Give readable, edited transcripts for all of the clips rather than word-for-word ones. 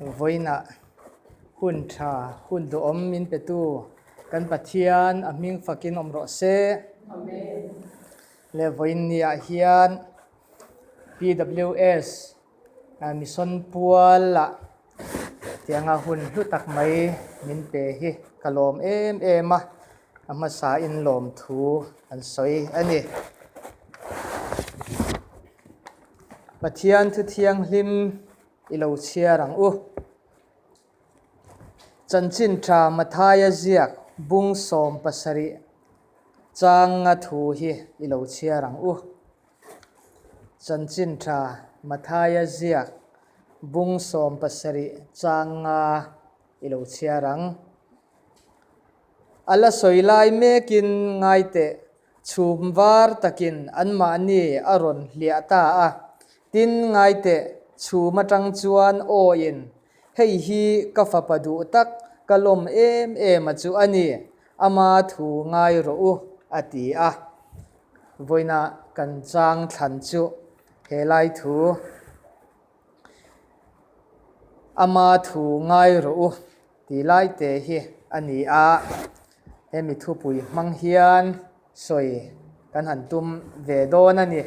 Vawiinah hun tha, hun duhawm min petu kan Pathian a hming fakin awm rawh se. Le vawiin niah hian PWS Mission pualah tianga hun hlu tak mai min pe hi ka lawm em em a, a hmasain lawmthu an sawi a ni. Pathian thu thianghlim i lo chhiar ang u. Chanchin tha Mathaia ziak bung 70 changa thu hi i lo chhiar ang u. Chanchin tha Mathaia ziak bung 70 changa i lo chhiar ang. A la sawi lai mekin ngai teh Chhum var takin anmahni a rawn hliah ta a, tin ngai teh, chhum atang chuan awiin, Hei hi ka fapa duh tak, ka lawm em em a chu a ni, ama thu ngai rawh u, a ti a. Vawiina kan chang thlan chu helai thu, Ama thu ngai rawh u, Ti lai te hi a ni a, hemi thupui hmang hian sawi kan han tum ve dawn a ni.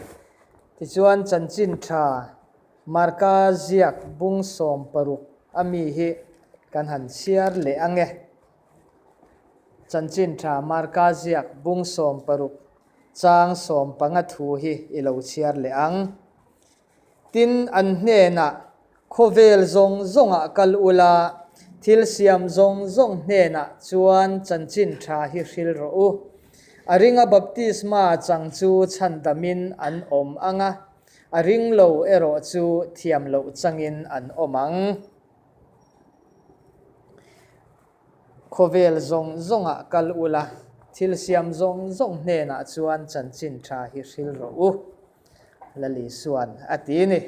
Tichuan chanchin tha Marka ziak bung 16 a mi hi kan han chhiar leh ang e. Chanchin tha Marka ziak bung 16 chang 15 thu hi i lo chhiar leh ang. Tin, an hnenah, Khawvel zawng zawngah kal ula, thil siam zawng zawng hnenah chuan chanchin tha hi hril rawh u. A ringa baptisma chang chu chhandamin an awm ang a, a ring lo erawh chu thiam loh changin an awm ang. Khawvel zawng zawngah kal ula, thil siam zawng zawng hnenah chuan chanchin tha hi hril rawh u, Lali Suan a ti ni.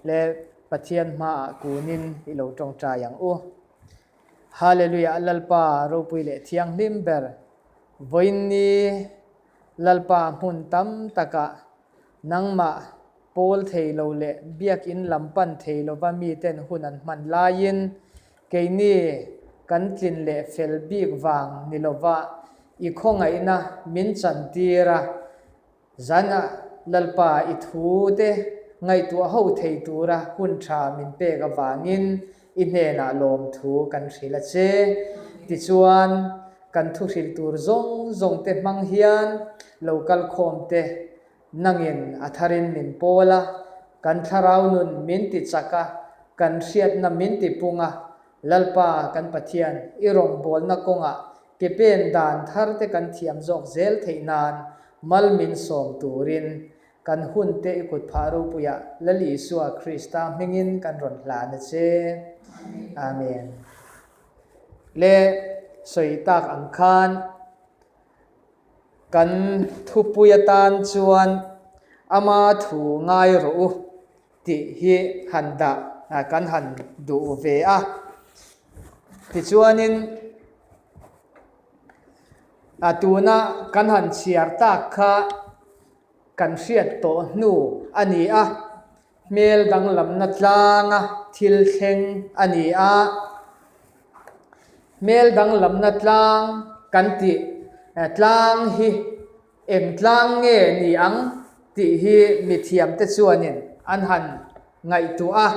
Le Pathian hmaah kunin i lo tawngtai ang u. Hallelujah Lalpa ropui leh thianghlim ber, vawiinni Lalpa hmun tam takah nangmah pawl thei lo leh biakinn lam pan thei lova miten hun an hman laiin keini kan tlin leh fel bik vang ni lova i khawngaihna min chantir a, Zanah Lalpa i thu te ngaihtuah ho thei tura hun tha min pek avangin i hnenah lawmthu kan hrilh a che. Tichuan, kan thu hrilh tur zawng zawng te hmang hian lo kal khawm te nangin a tharin min pawl a, kan thlarau nun min ti chak a, kan hriatna min ti pung a, Lalpa kan Pathian i rawngbawlna kawngah ke pen dan thar te kan thiam zawk zel theih nan mal min sawm turin kan hun te i kut phah ropuiah Lal Isua Krista hmingin kan rawn hlan a che. Amen. Le sawi tak ang khan kan thupui atan chuan ama thu ngai rawh u tih hi han dah kan han duh ve a. Tichuanin a tuna kan han chhiar tak kha kan hriat tawh hnu a ni a, hmel danglamna tlanga thil thleng a ni a. Hmel danglamna tlang kan tih tlang hi Eng tlang nge ni ang tih hi mithiamte chuanin an han ngaihtuah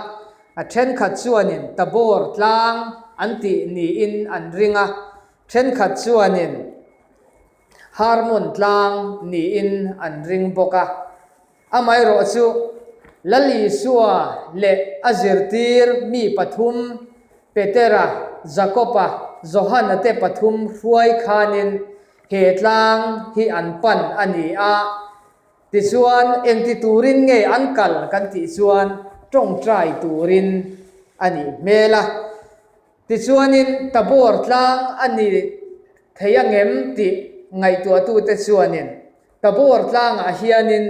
a, a thenkhat chuanin Tabor tlang an tih niin an ring a, thenkhat chuanin Harmon tlang niin an ring bawk a. Amaherawh chu Lal Isua leh a zirtir mi pathum, Petera, Jakoba, Johana te pathum hruai khanin he tlang hi an pan a ni a. Tichuan, engti turin nge an kal kan tih chuan tawngtai turin a nih hmel a. Tichuanin Tabor tlang a ni thei angem tih ngaihtuahtute chuanin Tabor tlangah hianin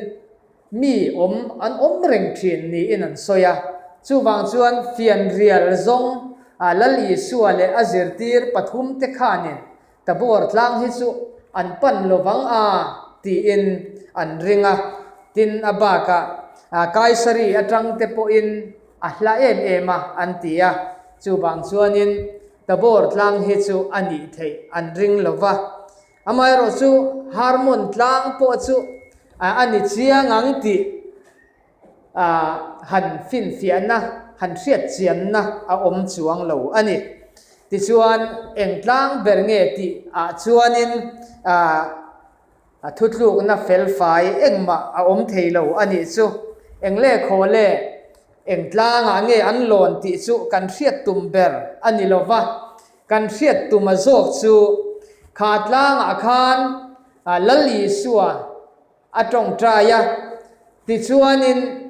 mi awm an awm reng thin niin an sawi a. Chuvang chuan fianrial zawng a Lal Isua leh a zirtir pathum te khanin Tabor tlang hi chu an pan lovang a tiin an ring a. Tin, a bakah Kaisari atang te pawhin a hla em em a an ti a. Chuvang chuanin Tabor tlang hi chu a nih theih an ring lo va. Amaherawhchu Harmon tlang pawh chu a ni chiang ang tih han finfiahna, han hriatchianna a awm chuang lo a ni. Tichuan eng tlang ber nge tih ah chuanin A thutlukna felfai engmah a awm thei lo a nih chu. Eng le khaw le, eng tlangah nge an lawn tih chu kan hriat tum ber a ni lo va, kan hriat tuma zawk chu kha tlangah khan Lal Isua a tawngtai a, tichuanin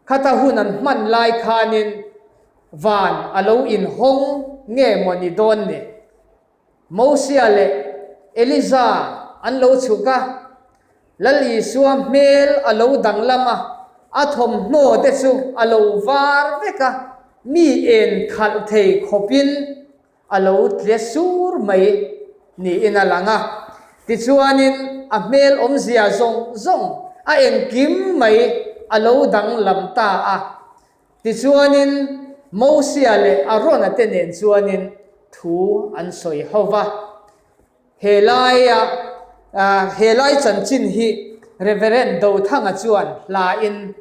khata hun an hman lai khanin van a lo inhawng nge maw ni dawn ni. Mosia leh Eliza an lo chhuk a, Lal Isua hmel a lo danglam a, a thawmhnaw te chu a lo var vek a, mi en khalh thei khawpin a lo tle sur mai niin a lang a. Tichuanin a hmel awmzia zawng zawng a engkim mai a lo danglam ta a. Tichuanin Mosia leh Arona te nen chuanin thu an sawi ho va. He laia he lai chanchin hi Reverend Dothanga chuan hlain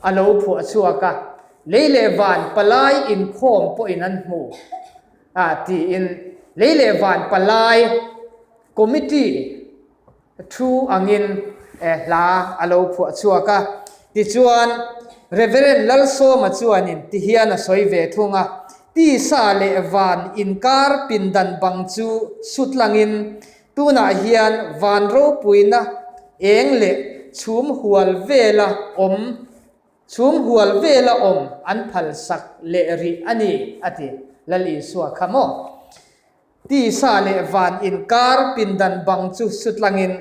a lo phuah chhuak a, Lei leh van palai inkhawm pawhin an hmu a tiin Lei leh van palai committee Thu angin hla a lo phuah chhuak a. Tichuan, Reverend Lalsawma chuanin tihian a sawi ve thung a, Tisa leh van inkar pindan bang chu sutlangin tunah hian van ropuina eng leh chhum hual vela awm chhum hual vela awm an phalsak leh rih a ni, a ti. Lal Isua kha maw? Tisa leh van inkar pindan bang chu sutlangin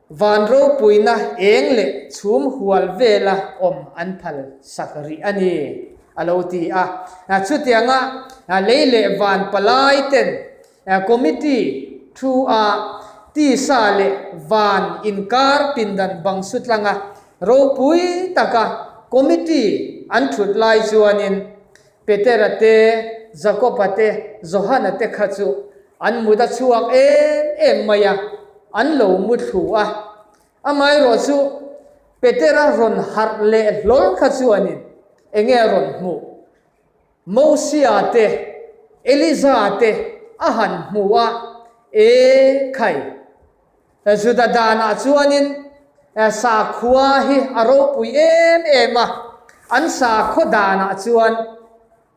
van ropuina eng leh chhum hual vela awm an phal sak rih a ni, a lo ti a. Chutianga lei leh van palai ten committee thu a tisa leh van inkar pindan bang sutlanga ropui taka committee an thut lai chuanin Petera te, Jakoba te, Johana te kha chu an mut a chhuak em em mai a, an lo mu thlu a. Amaherawh chu Petera rawn harh leh hlawl kha chuanin eng nge a rawn hmuh? Mosia te, Eliza te a han hmu a, E khai! Juda danah chuanin sakhua hi a ropui em em a, an sakhaw danah chuan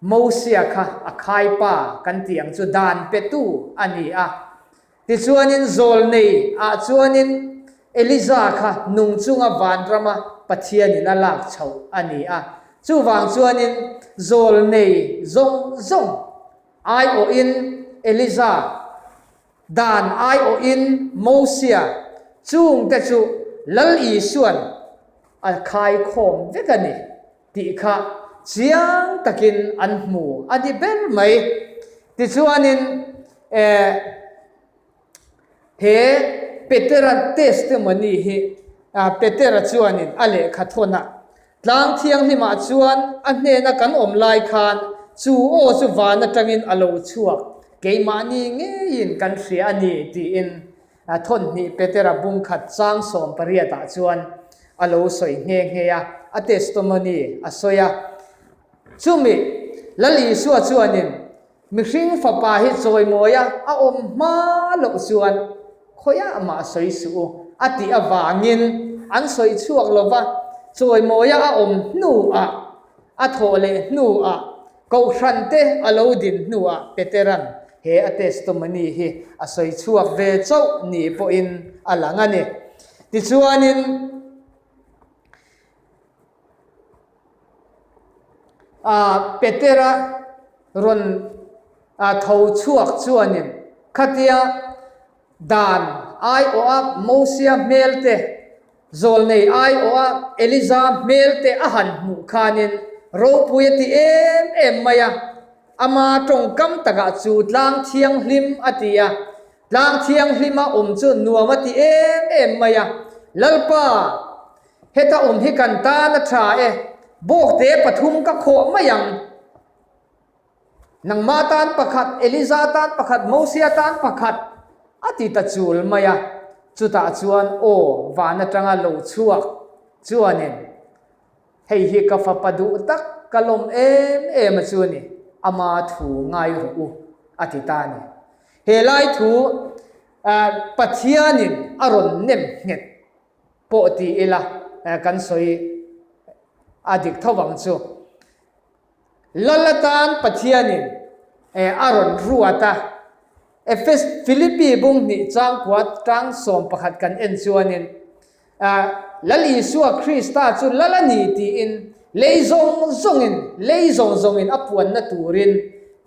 Mosia kha a khaipa kan tih ang chu dan petu a ni a. Tichuanin zawlnei ah chuanin Eliza kha nung chunga vanrama Pathianin a lak chhoh a ni a. Chuvang chuanin zawlnei zawng zawng aiawhin Eliza Dan aiawhin Mosia chungte chu Lal Isuan a khaikhawm vek a ni tih kha chiang takin an hmu a ni ber mai. Tichuanin eh he Petera testimony hi Petera chuanin a lehkha thawn a, Tlang thianghlimah chuan a hnena kan awm lai khan chu aw chu van atangin a lo chhuak, keimahni ngeiin kan hria a ni, tiin thawnhnih Petera bungkhat chang sawmpariatah chuan a lo sawi nghe nghe a, a testimony a sawi a. Chumi Lal Isua chuanin Mihring fapa hi chawimawia a awm hma loh chuan khawiah mah sawi suh u a tih avangin an sawi chhuak lo va, chawimawia a awm hnuah, a thawh leh hnuah, kohhran te a lo din hnuah Petera'n he a testimony hi a sawi chhuak ve chauh ni pawhin a lang a ni. Tichuanin. Petera rawn tho chhuak chuanin khatia dan aiawha Mosia hmel te, zawlnei aiawha Eliza hmel te a han hmuh khanin ropui a ti em em mai a, ama tawngkam takah chu tlang thianghlim a ti a, tlang thianghlima awm chu nuam a ti em em mai a, Lalpa! Heta awm hi kan tan a tha e. Bawkte pathum ka khawh mai ang. Nangmah tan pakhat, Eliza tan pakhat, Mosia tan pakhat, a ti ta chul mai a. Chutah chuan aw van atanga lo chhuak chuanin, Hei hi ka fapa duh tak, ka lawm em em a chu a ni, ama thu ngai rawh u, a ti ta a ni. He lai thu Pathianin a rawn nem nghet pawh ti ila kan sawi a dik tho vang chu. Lal atan Pathianin a rawn ruat a, Efes Philippi bung hnih changkua tang 11 kan en chuanin Lal Isua Krista chu lal a ni tiin lei zawng zawngin lei zawng zawngin a puanna turin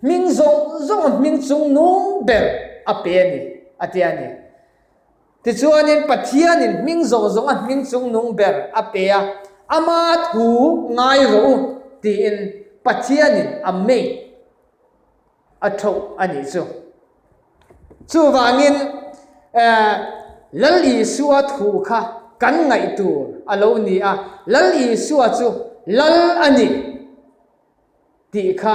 hming zawng zawnga hming chung nung ber a pe a ni a ti a ni. Tichuanin Pathianin hming zawng zawnga hming chung nung ber a pe a, ama thu ngai rawh u tiin Pathianin a made a tho a nih chu. Chuvangin Lal Isua thu kha kan ngaih tur a lo ni a, Lal Isua chu Lal a ni tih kha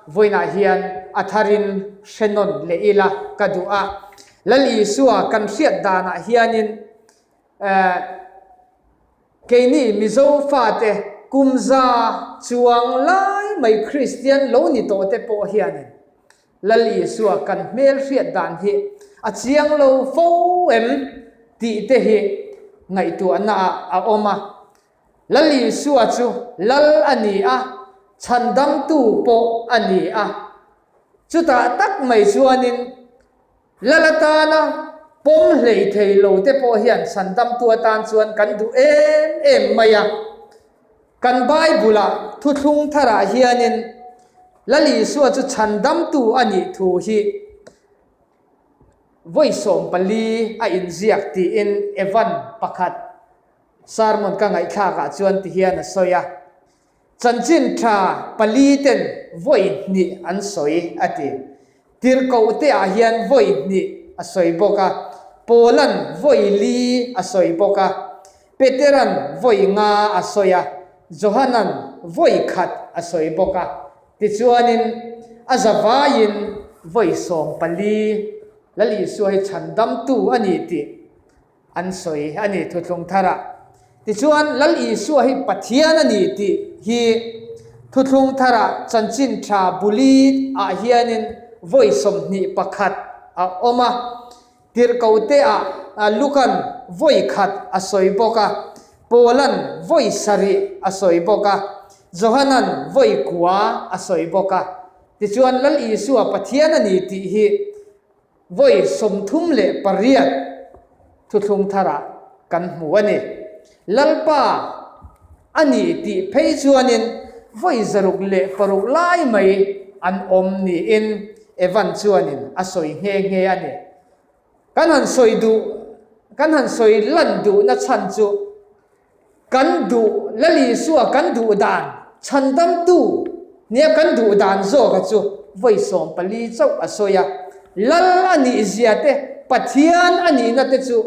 vawiinah hian a tharin hre nawn leh ila ka duh a. Lal Isua kan hriat danah hianin Keini Mizo fate kum za chuang lai mai Kristian lo ni tawh te pawh hianin Lal Isua kan hmel hriat dan hi a chiang lo fo em tih te hi ngaihtuahna ah a awm a. Lal Isua chu Lal a ni a, chhandamtu pawh a ni a. Chutah tak mai chuanin Lal atana pawm hlei thei lo te pawh hian chhandamtu atan chuan kan duh em em mai a. Kan Bible-ah thuthlung tharah hianin Lal Isua chu chhandamtu a nih thu hi vawi 14 a inziak tiin Evan pakhat sermon ka ngaihthlakah chuan tihian a sawi a. Chanchin tha pali ten vawi hnih an sawi a ti. Tirhkoh te ah hian vawi hnih a sawi bawk a, Paula'n vawi li a sawi bawk a, Petera'n vawi nga a sawi a, Johana'n vawi khat a sawi bawk a. Tichuanin a zavaiin vawi 14 Lal Isua hi chhandamtu a ni tih an sawi a ni Thuthlung Tharah. Tichuan, Lal Isua hi Pathian a ni tih hi Thuthlung Tharah chanchin tha buli ah hianin vawi 21 a awm a, Tirhkohte ah Lukan vawi khat a sawi bawk a, Paula'n vawi sarih a sawi bawk a, Johana'n vawi kua a sawi bawk a. Tichuan, Lal Isua Pathian a ni tih hi Vawi 38 thuthlung tharah kan hmu a ni. Lalpa a ni tih phei chuanin vawi 606 lai mai an awm niin Evan chuanin a sawi nghe nghe a ni. Kan han sawi duh, kan han sawi lan duhna chhan chu Kan duh Lal Isua kan duh dan chhandamtu nia kan duh dan zawka chu vawi 14 chauh a sawi a, Lal a nih zia te, Pathian a nihna te chu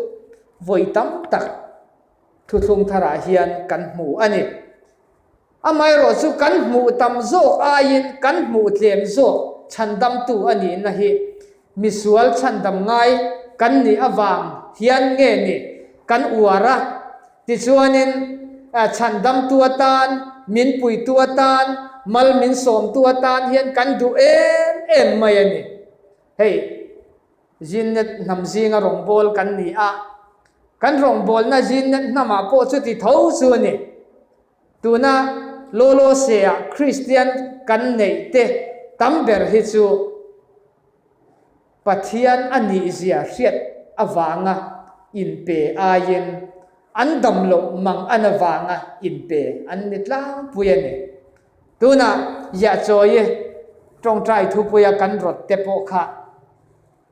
vawi tam tak thuthlung tharah hian kan hmu a ni. Amaherawh chu kan hmuh tam zawk aiin kan hmuh tlem zawk chhandamtu a nihna hi misual chhandam ngai kan nih avang hian nge ni kan uar a, tichuanin chhandamtu atan, min puitu atan, mal min sawmtu atan hian kan duh em em mai a ni. Hei Zinnet hnam zinga rawngbâwl kan ni a, kan rawngbâwlna Zinnet hnamah pawh chuti tho chu a ni. Tuna Lawlawse-ah Kristian kan neih te tam ber hi chu Pathian a nihzia hriat avanga inpe aiin an dam loh mang an avanga inpe an ni tlangpui a ni. Tuna Yahchawi tawngtai thupuia kan rawt te pawh kha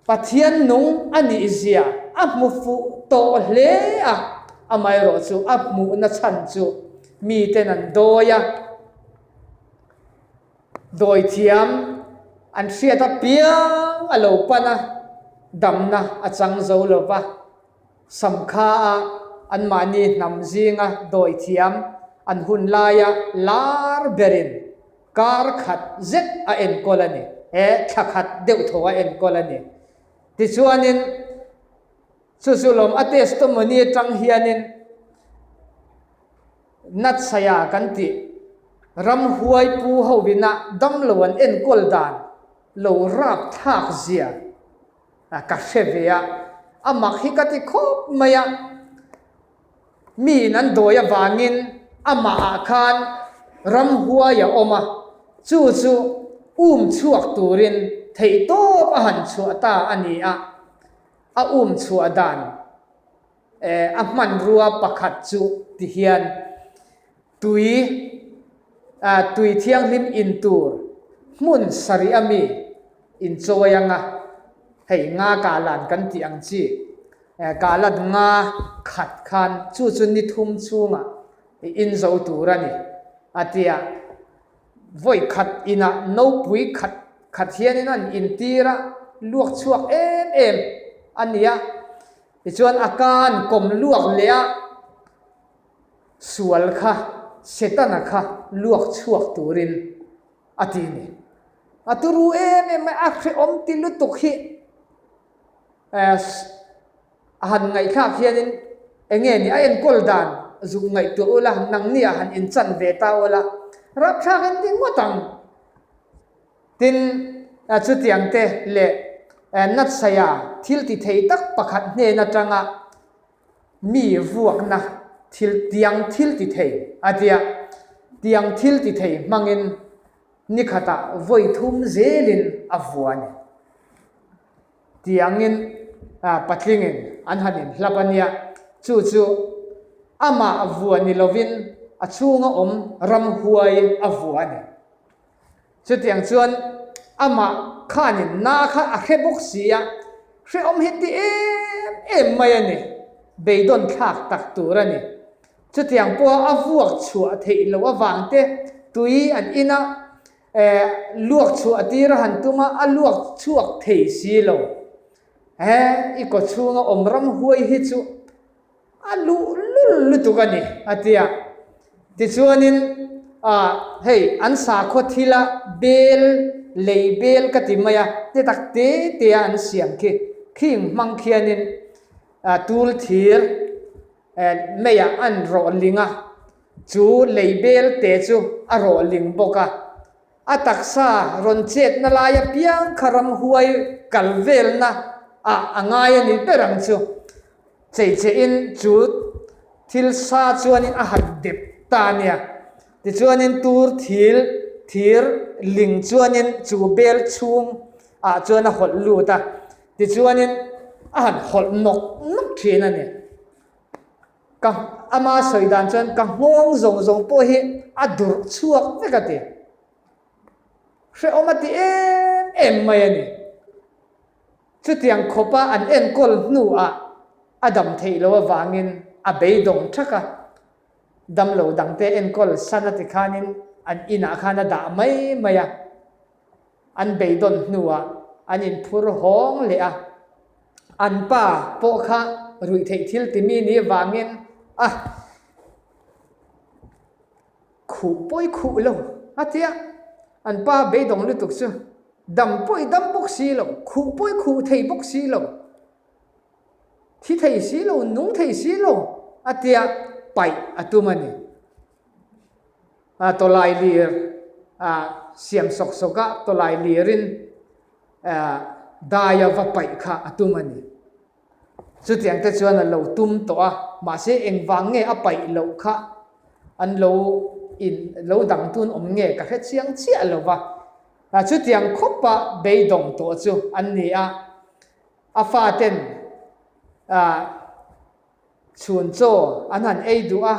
Pathian nung a nih zia a hmu fuh tawh hle a, amaherawh chu a hmuhna chhan chu miten an dawi a, dawi thiam an hriat apiang a lo pan a, damna a chang zo lo va, Samkha a anmahni hnam zinga dawi thiam. An hun laia lar berin kar khat zet a enkawl a ni. He thla khat deuh tho a enkawl a ni. Tichuanin chu chu lawm a testimony atang hianin Natsaya kan tih ramhuai pu hovina damlo an enkawl dan lo rap thlak zia ka hre ve a, a mak hi ka ti khawp mai a. Miin an dawi avangin amahah khan ramhuai a awm a, chu chu um chhuak turin theihtawp a han chhuah ta a ni a, a um chhuah dan a hmanrua pakhat chu ti hian tui tui thianghlim in tur hmun sarih a mi inchawi anga hei nga kahlan kan tih ang chi Kahlat nga khat khan chu chu ni thum chhungah i in zo tur a ni, a ti a. Vawi khat inah nopui khat khat hianin an intir a, luak chhuak em em a ni a. Tichuan a ka an kawm luak leh a, sual kha Setana kha luak chhuak turin a ti a ni. A turu em em mai, a hrehawm ti lutuk hi. A han ngaihthlak hianin eng nge ni a enkawl dan zuk ngaihtuah ula nangni ah han inchan ve ta ula rapthlak in ti ngawt ang. Tin, chutiang te leh Natsaia thil ti thei tak pakhat hnen atanga mi vuakna thil tiang thil ti thei a tia tiang thil ti thei hmangin ni khatah vawi thum zelin a vua a ni. Tiangin patlingin an han inhlap a nia, chu chu amah vua ni lovin a chhunga awm ramhuai a vua a ni. Chutiang chuan amah khanin na kha a hre bawk si a, hrehawm hi ti em em mai a ni, beidawn thlak tak tur a ni. Chutiang pawha a vuak chhuah theih loh avang te tui an in a, luak chhuah tir a han tum a, a luak chhuak thei si lo. He i kaw chhunga awm ram huai hi chu a luh lul lutuk a ni, a ti a. Tichuanin hei an sakhaw thila bel, lei bel ka ti mai a, te tak te te a an siam khi, khing hmang khianin tul thir, Meiah an rawh ling a, chu lei bel te chu a rawh ling bawk a. A taksa rawn chetna lai apiang kha ramhuai kal velna ah a ngai a ni ber ang chu. Cheichein chu thil sa chuanin a han dep ta a nia. Tichuanin tur thil thir ling chuanin chu bel chhung ah chuan a hawlh lut a. Tichuanin a han hawlh nawk nawk thin a ni. Ka ama sawi dan chuan ka nghawng zawng zawng pawh hi a durh chhuak vek a ti. Hrehawm a ti em em mai a ni. Chutiang khawpa an enkawl hnuah a dam theih loh avangin a beidawng thak a. Damlo dangte enkawl san a ti khanin an inah khan a dah mai mai a. An beidawn hnuah an inphur hawng leh a, an pa pawh kha ruihtheih thil timi ni vangin a khuh pawi khuh lo a ti a, an pa beidawng lutuk chu dam pawi dam bawk si lo, khuh pawi khuh thei bawk si lo, thi thei si lo, nung thei si lo a tia paih a tum a ni. Tawlai lir siam sawk sawk a, tawlai lirin daia va paih kha a tum a ni. Chutiang te chuan a lo tum tawh a, mahse engvang nge a paih loh kha an lo in lo dang tun awm nge ka hre chiang chiah lo va. Chutiang khawpa beidawng tawh chu an ni a, a faten chhun chaw an han ei duh a.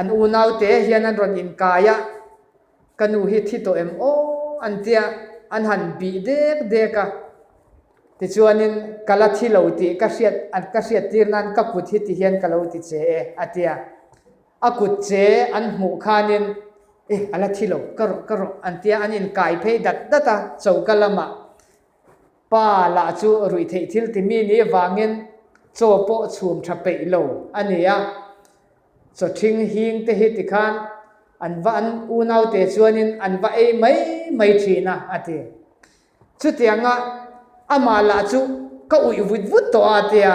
An unaute hian an rawn inkai a, ka nu hi thi tawh em aw an tia, an han bih dek dek a. Tichuanin ka la thi lo tih ka hriat ka hriat tir nan ka kut hi ti hian ka lo ti che e a tia. A kut che an hmuh khanin e a la thi lo ka rawh ka rawh an tia an inkai phei dat dat a choka lamah. Pa lah chu ruihtheih thil timi nih vangin chaw pawh chhum tha peih lo a ni a. Chawṭhing hing te hi tikhan an va an unaute chuanin an va ei mai mai ṭhin a, a ti. Chutianga amah lah chu ka uih vut vut tawh a tia,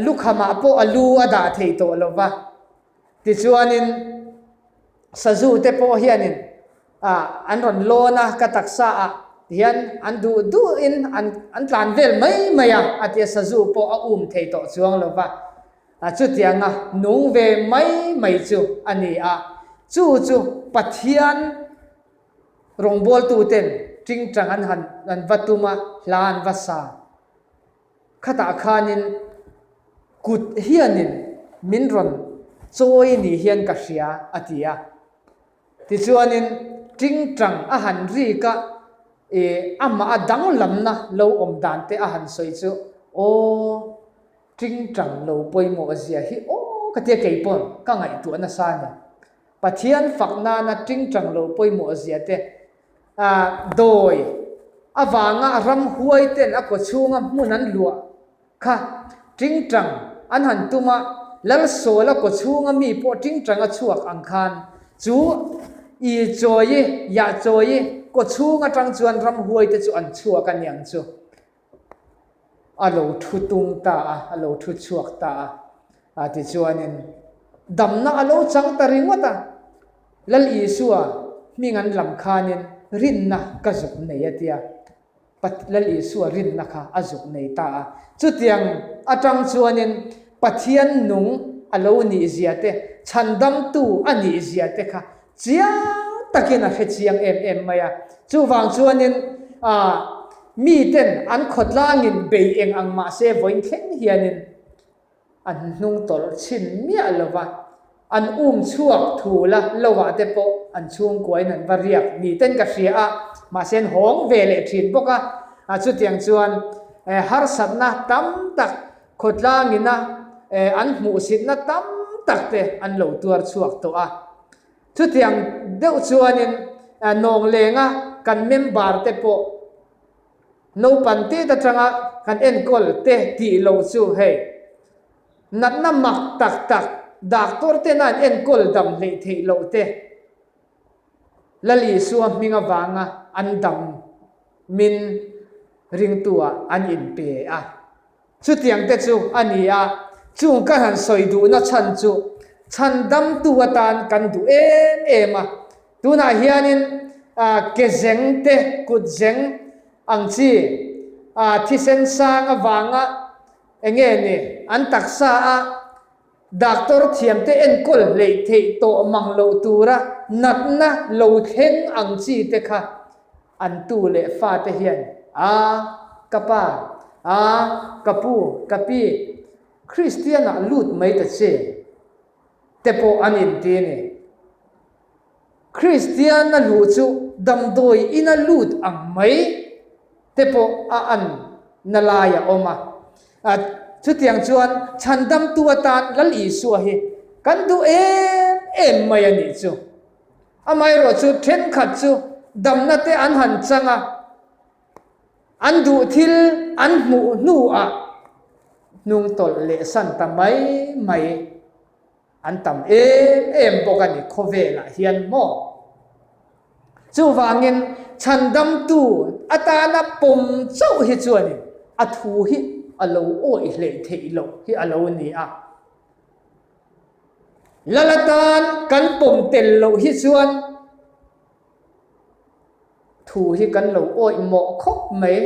lukhamah pawh a lu a dah thei tawh lo va. Tichuanin sazu te pawh hianin an rawn lawn a, ka taksa ah hian an duh duhin an an tlan vel mai mai a, a tia sazu pawh a um thei tawh chuang lo va. Chutianga nung ve mai mai chu a ni a, chu chu Pathian rawngbawltuten tingtang an han an va tum a, hla an va sa. Khatah khanin kut hianin min rawn chawi ni hian ka hria, a ti a. Tichuanin tingtang a han rik a, ih amah a danglamna lo awm dan te a han sawi chu, Aw, tingtang lo pawimawh zia hi aw ka tia kei pawn ka ngaihtuah nasa a ni. Pathian fak nana tingtang lo pawimawh zia te, dawi avanga ramhuai ten a kawchhunga hmun an luah kha tingtang an han tum a, Lalsawla kawchhunga mi pawh tingtang a chhuak ang khan chu i chawi, yah chawi, kawchhung atang chuan ramhuai te chu an chhuak a niang chu. A lo thu tung ta a, a lo thu chhuak ta a, a tichuanin damna a lo chang ta ringawt a. Lal Isua hming an lam khanin rinna ka zuk nei a tia, Lal Isua rinna kha a zuk nei ta a. Chutiang atang chuanin Pathian nung a lo nih zia te, chhandamtu a nih zia te kha chiang takin a hre chiang em em mai a. Chuvang chuanin miten an khawtlangin bei eng ang mahse vawiin thleng hianin An hnung tawlh chhin miah lo va, an um chhuak thu la lovah te pawh an chhungkuain an va riak ni ten ka hria a, mahse an hawng ve leh thin bawk a. A chutiang chuan harsatna tam tak khawtlangina an hmuhsitna tam tak te an lo tuar chhuak tawh a. Chutiang deuh chuanin nawnglenga kan member te pawh Naupan tet atanga kan enkawl te tih loh chu hei natna mak tak tak doctor tena an enkawl dam hleih theih loh te Lal Isua hming avanga an dam min ringtu ah an inpe a. Chutiang te chu a ni a, chung ka han sawi duhna chhan chu chhandamtu atan kan duh em em a. Tunah hianin ke zeng te, kut zeng ang chi thisen sang avanga eng nge ni an taksa a doctor thiamte enkawl hleih theih tawh mang loh tura natna lo thleng ang chi te kha An tu leh fate hian, A, ka pa, a, ka pu, ka pi, Kristianah lut mai ta che, te pawh an inti a ni. Kristiana luh chu damdawi ina lut ang mai te pawh a an na lai a awm a. Chutiang chuan chhandamtu atan Lal Isua hi kan duh em em mai a nih chu. Amaherawh chu thenkhat chu damna te an han chang a, an duh thil an hmuh hnuah hnung tawlh leh san ta mai mai an tam em em bawk a ni khawvelah hian maw. Chuvangin chhandamtu atana pawm chauh hi chuanin a thu hi a lo awih hleih theih loh hi a lo ni a. Lal atan kan pawm tel loh hi chuan thu hi kan lo awih mawh khawp mai.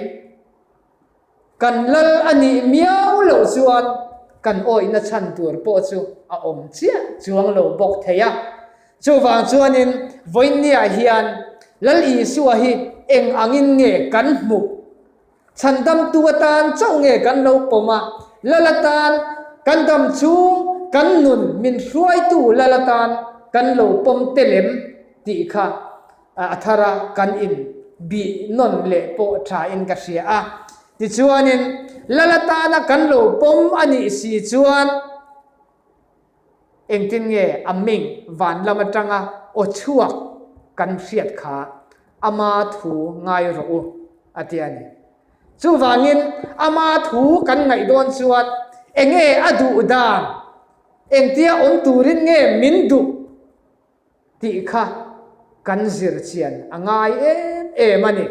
Kan lal a nih miau loh chuan kan awihna chhan tur pawh chu a awm chiah chuang lo bawk thei a. Chuvang chuanin vawiinniah hian Lal Isua hi eng angin nge kan hmuh? Chhandamtu atan chauh nge kan lo pawm a, Lal atan kan dam chhung kan nun min hruaitu Lal atan kan lo pawm telem tih kha a thar a kan in bih nawn leh pawh tha in ka hria a. Tichuanin Lal atana kan lo pawm a nih si chuan Engtin nge a ming van lam atanga aw chhuak kan hriat kha ama thu ngai rawh u a ti a ni. Chuvangin ama thu kan ngaih dawn chuan enge a duh dan? Engtia awm turin nge min duh tih kha kan zir chian a ngai em em a ni.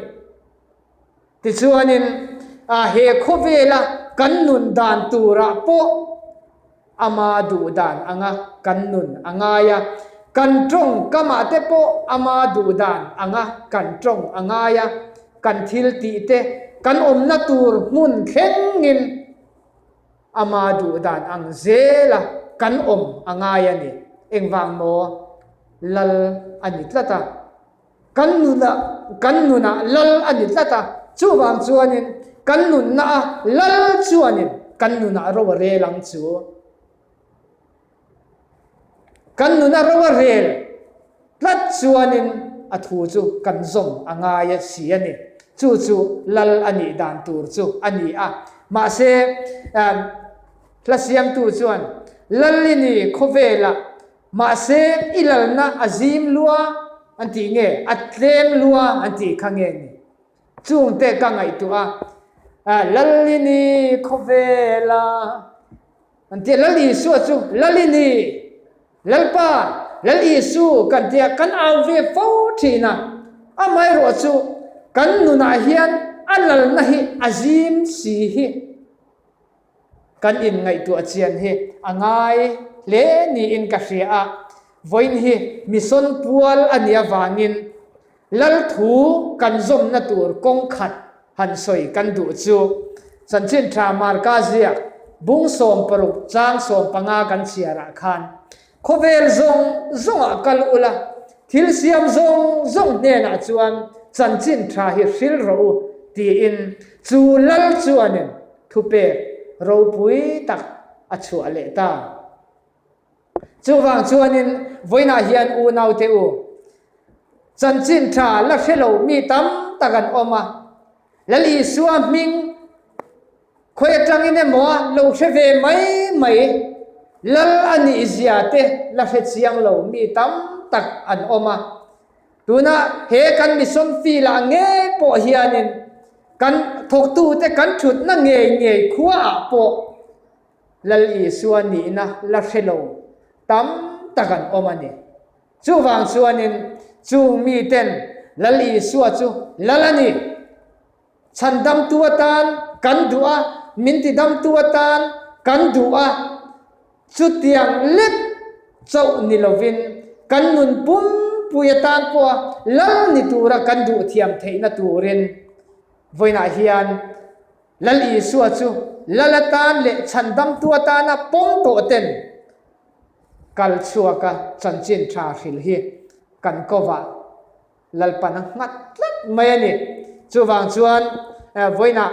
Tichuanin he khawvela kan nun dan turah pawh ama duh dan anga kan nun a ngai a, kan tawngkamah te pawh ama duh dan anga kan tawng a ngai a, kan thil tih te kan awmna tur hmun thlengin ama duh dan ang zela kan awm a ngai a ni. Engvang maw? Lal a ni tlat a. Kan nunah kan nunah lal a ni tlat a, chuvang chuanin kan nunna a lal chuanin kan nunah ro a rel ang chu. Kan nuna ro a rel tlat chuanin a thu chu kan zawm a ngai a si a ni. Chu chu lal a nih dan tur chu a ni a. Mahse, hla siamtu chuan, Lal i ni khawvelah Mahse, i lalna a zim lua an tih nge, a tlem lua an tih kha nge ni? Chungte ka ngaihtuah a, Lal i ni khawvela an ti a, Lal Isua chu Lal i ni, Lalpa, Lal Isu kan ti a, kan au ve fo thin a, amaherawh chu kan nunah hian a lalna hi a zim si hi. Kan inngaihtuah chian hi a ngai hle niin ka hria a, vawiin hi mission pual a nih avangin Lal thu kan zawmna tur kawng khat han sawi kan duh chu Chanchin Tha Marka ziak bung 60 chang 15 kan chhiarah khan khawvel zawng zawngah kal ula, thil siam zawng zawng hnenah chuan Chanchin Tha hi hril rawh u tiin chu Lal chuanin Thupek ropui tak a chhuah leh ta. Chuvang chuanin vawiinah hian unaute u, chanchin tha la hre lo mi tam tak an awm a, Lal Isua hming khawi atangin emaw lo hre ve mai mai, Lal a nih zia te la hre chiang lo mi tam tak an awm a. Tuna he kan mission field ah ngei pawh hianin kan thawktute kan thutna ngei ngei khuaah pawh Lal Isua nihna la hre lo tam tak an awm a ni. Chuvang chuanin chung miten Lal Isua chu Lal a ni. Chhandamtu atan kan duh a, min tidamtu atan kan duh a, chutiang lek chauh ni lovin kan nun pumpui atan pawha lal ni tura kan duh thiam theihna turin vawiinah hian Lal Isua chu lal atan leh chhandamtu atana pawm tawh ten kal chhuaka chanchin tha hrilh hi kan kovah Lalpan a nghat tlat mai a ni. Chuvang chuan vawiinah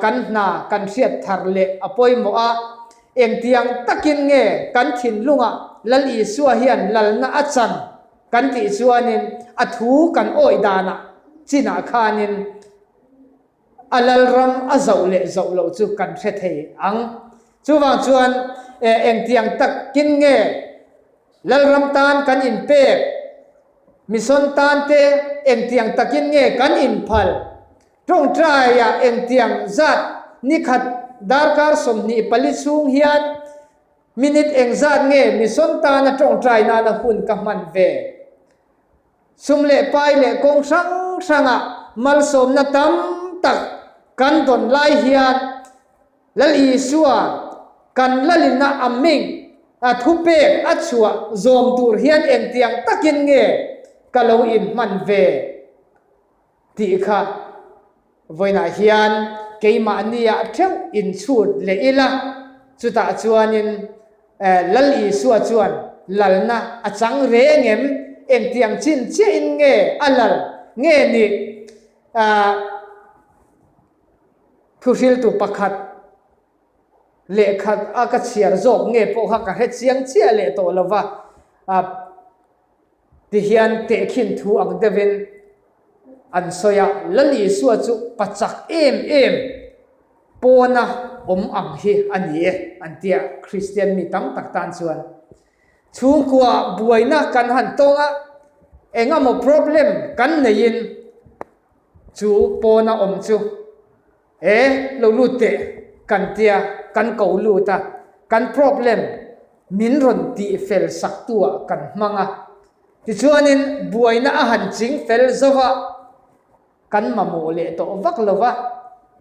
kan hna kan hriat thar leh a pawimawh a, engtiang takin nge kan thinlungah Lal Isua hian lalna a chan kan tih chuanin a thu kan awih danah chinah khanin a lalram a zoh leh zoh loh chu kan hre thei ang. Chuvang chuan engtiang takin nge Lalram tan kan inpek? Mission tan te engtiang takin nge kan inphal? Tawngtaiah engtiang zat nikhat darkar 24 chhung hian minute engzat nge mission tana tawngtai nana hun ka hman ve? Sum leh pai leh kawng hrang hrangah malsawmna tam tak kan dawn lai hian Lal Isua kan lalina a ming a thupek a chhuah zawm tur hian engtiang takin nge ka lo inhman ve tih kha vawiinah hian keimahniah theuh inchhut leh ila, chutah chuanin Lal Isua chuan lalna a chang reng em? Engtiang chin chiahin nge a lal nge nih? Thuhriltu pakhat lehkha a ka chhiar zawk nge pawh kha ka hre chiang chiah leh tawh lo va, tihian tehkhin thu ang deuhin an sawi a, Lal Isua chu pa chak em em pawna awm ang hi a ni e an ti a, Kristian mi tam tak tan chuan chhungkua buaina kan han tawng a, engemaw problem kan neiin Chu pawna awm chu e lo lut teh kan tia kan ko lut a, kan problem. min rawn tih fel sak tu ah kan hmang a. Tichuanin buaina a han ching fel zo va, kan mamawh leh tawh vak lo va,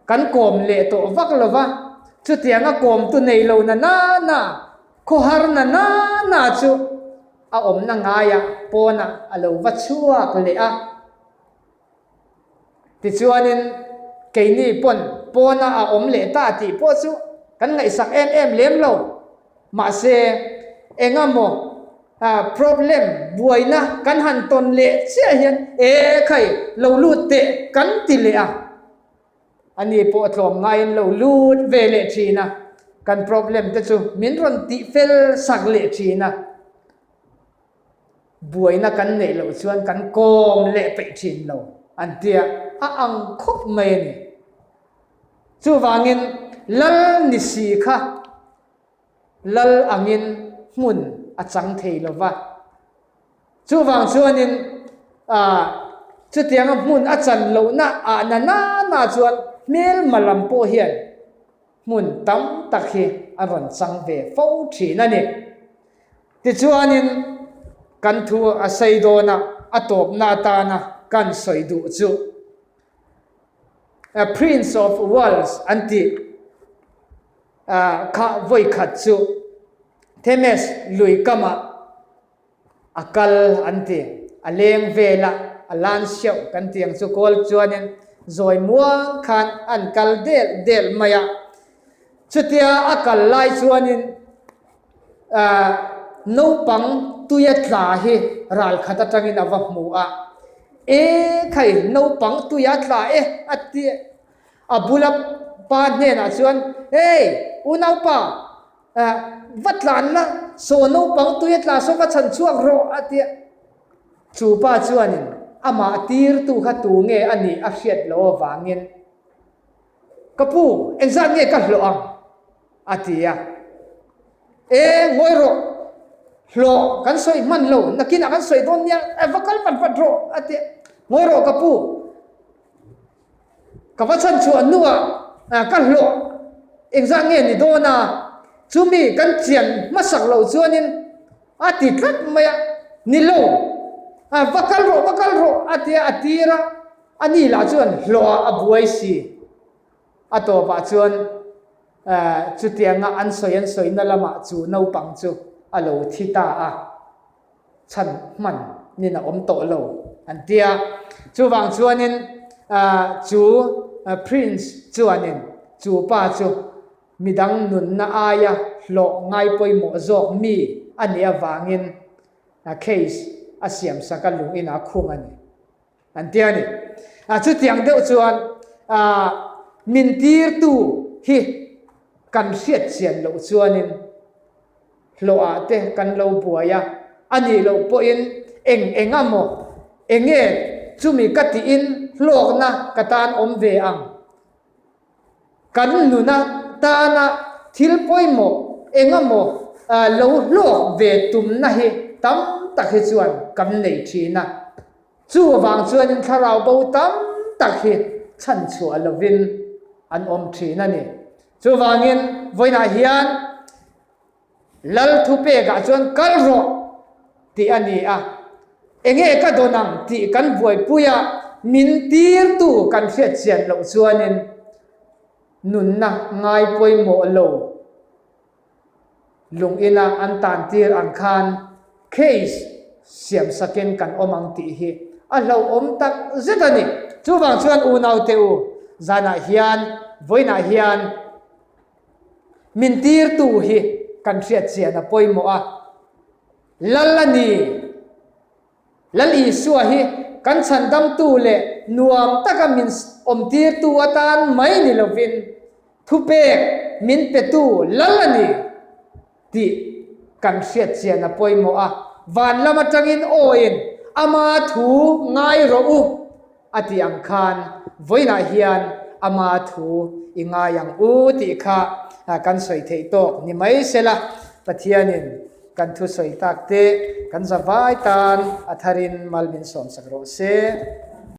kan kawm leh tawh vak lo va, chutianga kawmtu nei lo na na na, khawhar na na na chu a awmna ngaiah pawnah a lo va chhuak leh a. Tichuanin keini pawn pawna a awm leh ta tih pawh chu kan ngaihsak em em lem lo. Mahse, engamaw problem, buaina kan han tawn leh chiah hian e khai lo lut teh kan ti leh a. Ani pawh tlawm ngaiin lo lut ve leh thin a, kan problem te chu min rawn tih fel sak leh thin a. Buaina kan neih loh chuan kan kawm leh peih thin lo an tia a ang khawp mai a ni. Chuvangin lal ni si kha lal angin hmun a chang thei lo va. Chuvang chuanin ah chutianga hmun a chan lohna ah na na na chuan hmelma lam pawh hian hmun tam tak hi a rawn chang ve fo thin a ni. Tichuanin kan thu a sei dawn a, a tawpna atana kan sawi duh chu Prince of Wales an tih kha vawikhat chu Thames lui kamah A kal an ti. A leng vel a, a lan hreuh kan ti ang chu kawl chuanin zawi muang khan an kal del del mai a. Chutia a kal lai chuanin ahh naupang tuia tla hi ral khat atangin a va hmu a. E khai naupang tuia tla e a ti a bula pa hnenah chuan hey unaupa Ah, va tlan la, saw naupang tui a tla saw va chhan chhuak rawh a tia. Chu pa chuanin amah tirtu kha tu nge a nih a hriat loh avangin, Ka pu, engzat nge ka hlawh ang? a ti a. E, ngawi rawh, hlawh kan sawi hman lo, nakinah kan sawi dawn nia, va kal vat vat rawh a tia. Ngawi rawh ka pu. Ka va chhan chhuah hnuah ka hlawh engzat nge ni dawn a, chumi kan chian hmasak loh chuanin a ti tlat mai a, ni lo, va kal rawh, va kal rawh a tia a tir a, a ni lah chuan hlawhah a buai si. A tawpah chuan chutianga an sawi an sawina lamah chu naupang chu a lo thi ta a. chhan hman nin a awm tawh lo an ti a. Chuvang chuanin chu Prince chuanin chu pa chu midang nunna aia hlawh ngai pawimawh zawk mi a nih avangin case a siamsak a lung inah a khung a ni. An ti a ni. A chutiang deuh chuan min tirtu hi kan hriat chian loh chuanin hlawhah te kan lo buai a, a nih loh pawhin eng eng a maw, eng nge chumi ka tiin hlawkna ka tan awm ve ang. Kan nuna tana thil pawimawh eng emaw lo hlawk ve tumna hi tam tak hi chuan kan nei thin a. Chuvang chuanin thlarau bo tam tak hi chhanchhuah lovin an awm thin a ni. Chuvangin vawiinah hian Lal thupekah chuan kal rawh tih a ni a, enge ka dawn ang tih kan buaipui a, min tirtu kan hriat chian loh chuanin nunna ngai pawimawh lo lung ina an tan tir ang khan case siam sakin kan awm ang tih hi a hlauhawm tak zet a ni. Chuvang chuan unaute u, zanah hian, vawiinah hian, Min tirtu hi kan hriat chian a pawimawh a, Lal a ni. Lal Isua hi kan chhandamtu leh nuam taka min awmtirtu atan mai ni lovin thupek min petu Lal a ni tih kan hriat chian a pawimawh a. Van lam atangin awiin ama thu ngai rawh u. A tih ang khan vawiinah hian ama thu i ngai ang u tih kha kan sawi theih tawk ni mai sela, Pathianin kan thu sawi tak te kan zavai tan a tharin mal min sawmsak rawh se.